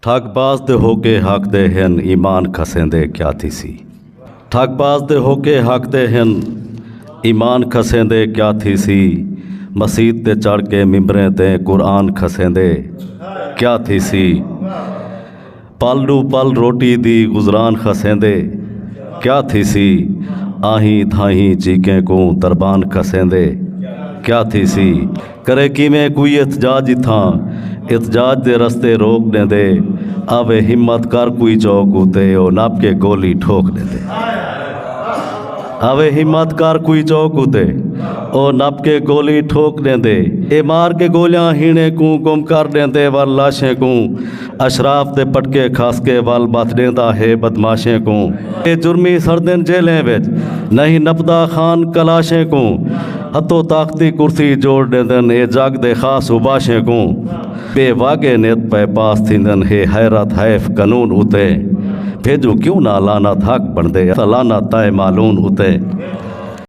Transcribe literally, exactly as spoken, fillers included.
ٹھگ باز دے ہو کے حق دے ہن ایمان کھسیندے کیا تھیسی؟ ٹھگ باز دے ہو کے حق دے ہن ایمان کھسیندے کیا تھیسی؟ مسیت تے چڑھ کے ممبریں تے قرآن کھسیندے کیا تھیسی؟ پل ݙو پل روٹی دی گزران کھسیندے کیا تھیسی؟ آہیں دھاہیں چیکیں کوں دربان کھسیندے کیا تھیسی؟ کرے کیویں کوئی احتجاج اتھاں احتجاج دے رستے روک ݙیندے۔ آوے ہمت کر کوئی چوک اتے او نپ کے گولی ٹھوک ݙیندے۔ آوے ہمت کر کوئی چوک اتے او نپ کے گولی ٹھوک ݙیندے۔ اے مار کے گولیاں ہیݨے کوں گم کر ݙیندے ول لاشیں کوں اشراف دے پٹکے کھس کے ول ٻدھ ݙیندا ہے بدمعاشیں کوں۔ اے جرمی سڑدن جیلیں وچ نہیں نپدا خان کلاشیں کوں۔ ہتھو طاقتی کرسی جوڑ ݙیندن اے جگ دے خاص اوباشیں کوں۔ بے واڳے نت پئے پاس تھیندن ہے حیرت حیف قانون اتے۔ بھیڄو کیوں نہ لعنت حق بݨدے لعنت تائے معلون اتے۔